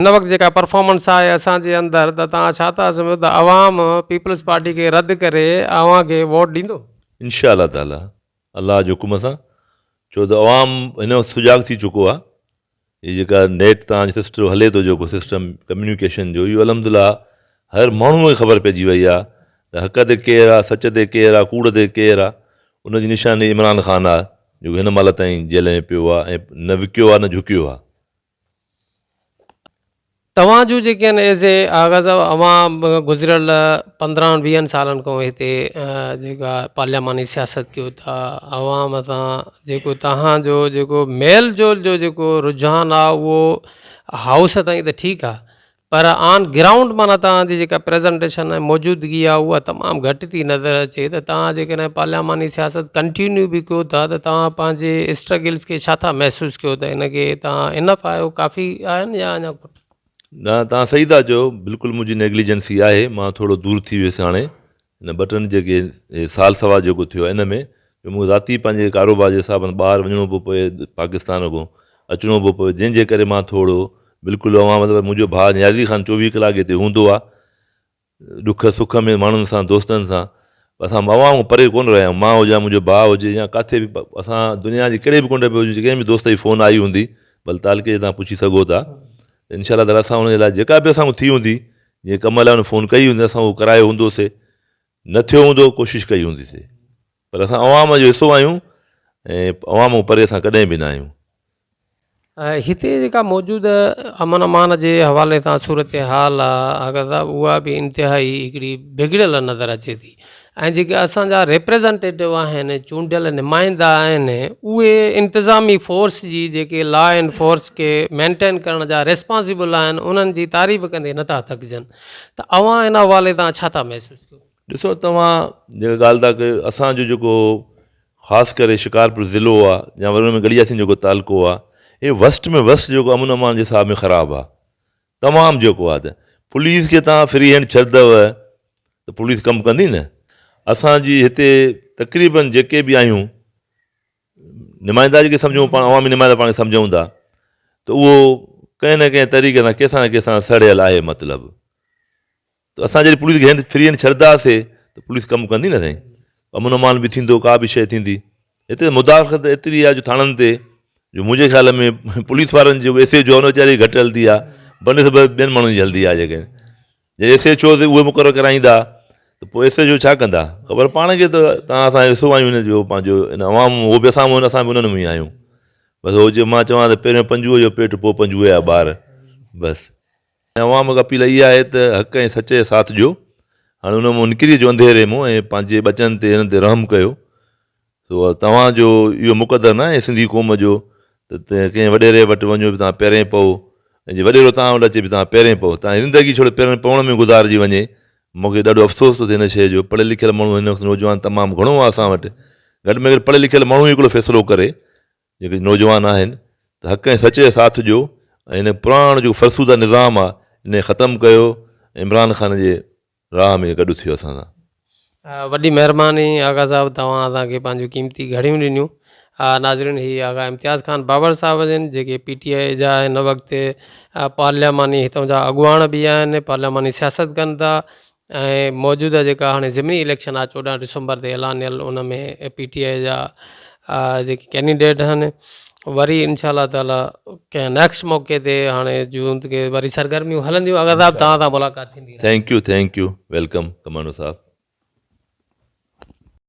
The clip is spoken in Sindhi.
هن وقت جيڪا پرفارمنس آهي اسان جي اندر ته توهان ڇا ٿا سمجهو ته عوام پيپلز پارٽي کي رد ڪري اوهان کي ووٽ ڏيندو؟ انشاء الله تعالي الله جي حڪم سان ڇو ته عوام هن وقت سجاڳ ٿي چڪو آهي هي جيڪا نيٽ تان سسٽم هلي ٿو جيڪو سسٽم ڪميونيڪيشن جو اهو الحمد لله هر ماڻهو کي خبر پئجي وئي آهي ته حق تي ڪير آهي سچ تي ڪير آهي ڪوڙ تي ڪير آهي ان جي نشاني عمران خان آهي جيڪو هن مهل تائين جيل ۾ پيو آهي ۽ نه وڪيو آهي نه جهڪيو آهي. توهان جون جيڪي آهن ايز اي آغا صاحب اوهان گذريل پندرهن ويهن سالن کان هتي جيڪا پارلياماني سياست ڪيو ٿا عوام سان جيڪو توهان جو جيڪو ميل جول جو جيڪو رجحان آهي اهو هائوس تائين ته ٺيڪ آهي پر آن گرائونڊ معنيٰ توهان جي جيڪا پريزنٽيشن ۽ موجودگي آهي اها تمام گهٽ ٿي نظر اچي ته توهان جيڪڏهن پارلياماني سياست ڪنٽينيو به ڪيو ٿا ته توهان پنهنجي اسٽرگلز کي ڇا ٿا محسوس ڪيو ته ان کي توهان انف آهيو ڪافي آهن يا اڃا گهٽ؟ نه توهان صحيح ٿا چئو بلڪل منهنجي نيگليجنسي آهي مان ٿورو دور ٿي ويس هاڻي هن ٻه ٽن جيڪي سال سوا جيڪو ٿيو آهي ان ۾ جو مون کي ذاتي پنهنجي ڪاروبار جي حساب سان ٻاهر وڃڻو پيو پوي پاڪستان کان اچڻو پيو پوي جنهن جي ڪري مان ٿورو بلڪل اوهان مطلب منهنجو ڀاء نيازي خان چوويهه ڪلاڪ هتي هوندو آهي ڏک سک ۾ ماڻهن سان دوستن سان اسان عوام کان پري ڪونه رهيا آهيون مان هجان منهنجو ڀاء هجي يا ڪاٿي به اسان دنيا جي ڪهڙي به ڪنڊ ۾ هجون ڪنهن به دوست جي فون آئي هوندي ڀل تعلقي جي تان پڇي سگهو ٿا انشاء الله تعالي اسان ان جي لاء جيڪا به اسان کان ٿي هوندي جنهن ڪم لاء ان فون ڪئي هوندي اسان اهو ڪرايو هوندو سي نه ٿيو هوندو ڪوشش ڪئي هوندي سي پر اسان عوام جو حصو آهيون ۽ عوام کان پري اسان ڪڏهن به نه آهيون. هتي جيڪا موجوده امن امان جي حوالي سان صورتحال آ آغا صاحب اها به انتهائي هڪڙي بگڙيل نظر اچي ٿي ۽ جيڪي اسان جا ريپريزنٽيٽو آهن چونڊيل نمائندا آهن اهي انتظامي فورس جي جيڪي لا اينڊ فورس کي مينٽين ڪرڻ جا ريسپانسبل آهن انهن جي تعريف ڪندي نٿا ٿڪجن ته اوهان ان حوالي سان ڇا ٿا محسوس ڪيو؟ ڏسو توهان جيڪا ڳالهه ٿا ڪيو اسان جو جيڪو خاص ڪري شڪارپور ضلعو آ يا وري ان ۾ ڳڙهي ياسين جيڪو تعلقو آ هي ورسٽ ۾ ورسٽ جيڪو امن امان جي حساب ۾ خراب آ تمام جيڪو آ ته پوليس کي توهان فري هينڊ ڇڏدو ته پوليس ڪم ڪندي نه اسان جي هتي تقريبن جيڪي به آهيون نمائندا جيڪي سمجهون پاڻ عوامي نمائندا پاڻ سمجهون ٿا ته اهو ڪنهن نه ڪنهن طريقي سان ڪنهن سان نه ڪنهن سان سڙيل آهي مطلب ته اسان جڏهن پوليس کي هينڊ فري هينڊ ڇڏنداسي ته پوليس ڪم ڪندي نه سائين امن امان به ٿيندو ڪا به شيء ٿيندي هتي مداخلت ايتري آهي جو ٿاڻن تي جو منهنجي خيال ۾ پوليس وارن جو ايس ايچ او ان ويچاري جي گهٽ هلندي آهي بنسبت ٻين ماڻهن جي هلندي آهي جيڪي جي ايس ايچ او تي اهي مقرر ڪرائيندا ته پوء ايس ايچ او ڇا ڪندا خبر پاڻ کي ته توهان اسان جو حصو آهيون هن جو پنهنجو هن عوام هو به اسان مان اسان به انهن ۾ آهيون بس هو چي مان چوان ته پهريون پنجوء جو پيٽ پوء پنجوء جا ٻار بس عوام کي اپيل اها آهي ته حق ۽ سچ جو ساٿ ڏيو هاڻي ان مان نڪري اچو انڌيري مان ۽ پنهنجي ٻچن تي هنن تي رحم ڪيو سو توهان جو اهو مقدر نه آهي سنڌي قوم جو ته ڪنهن وڏيري وٽ وڃو به توهان پيرين پئو ۽ جي وڏيرو توهان وٽ اچي به توهان پيرين پئو توهان جي زندگي ڇڙو پيرن پوڻ ۾ گذارجي وڃي مون کي ڏاڍو افسوس ٿو ٿئي هن شيء جو پڙهيل لکيل ماڻهو هن وقت نوجوان تمام گهڻو آهي اسان وٽ گهٽ ۾ گهٽ پڙهيل لکيل ماڻهو ئي هڪڙو فيصلو ڪري جيڪي نوجوان آهن ته حق ۽ سچ جو ساٿ ڏيو ۽ هن پراڻو جيڪو فرسوده نظام آهي ان کي ختم ڪيو عمران خان جي راهه ۾ گڏ ٿيو اسان سان. وڏي مهرباني آغا صاحب توهان اسان کي پنهنجون قيمتي گهڙيون ڏنيون. ناظرين هي آغا امتياز خان بابر صاحب جن جيڪي پي ٽي آء جا هن وقت پارلياماني هتان جا اڳواڻ به آهن پارلياماني سياست ڪن ٿا ۽ موجوده جيڪا هاڻي ضمني اليڪشن آهي 14 ڊسمبر تي اعلانيل ان ۾ پي ٽي آء جا جيڪي ڪينڊيڊيٽ آهن وري انشاء الله تعالي ڪنهن نيڪسٽ موقعي تي هاڻي جون ڪي وري سرگرميون هلنديون آغا صاحب توهان سان ملاقات ٿيندي. Thank you thank you welcome commander صاحب.